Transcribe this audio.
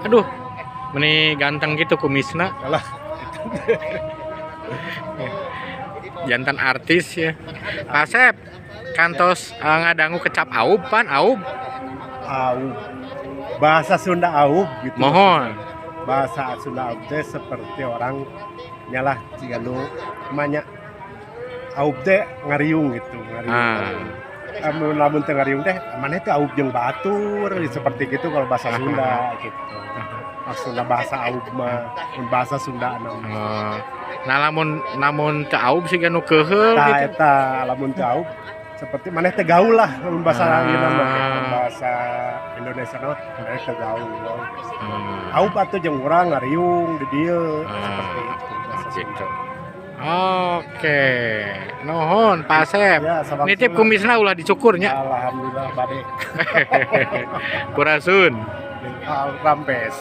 Aduh, meni ganteng gitu kumisna. Alah. Janten artis ya. Pak Asep, kantos ngadangu kecap aub pan aub? Aub. Bahasa Sunda aub gitu. Mohon. Bahasa Sunda aub teh seperti orang nyalah jiga nu banyak aub teh ngariung gitu, ngariung. Lamun lamun teu ngariung teh maneh teh aub jeung batur, seperti gitu kalau bahasa Sunda gitu. Maksudna bahasa aub mah mun bahasa Sunda mah. Oh. Nah, lamun lamun teu aub siga nu keuheul Tah, gitu. Eta lamun teu aub seperti maneh teh gaul lah lamun bahasa ieu mah, bahasa Indonesia mah maneh teh gaul. Aub atuh jeung urang ngariung di dieu, seperti itu bahasa Sunda. Gitu. Oke. Nuhun, Pak Asep. Ya, sama. Nitip kumisna ulah dicukur nya. Alhamdulillah bade. Kurasun. Rampes.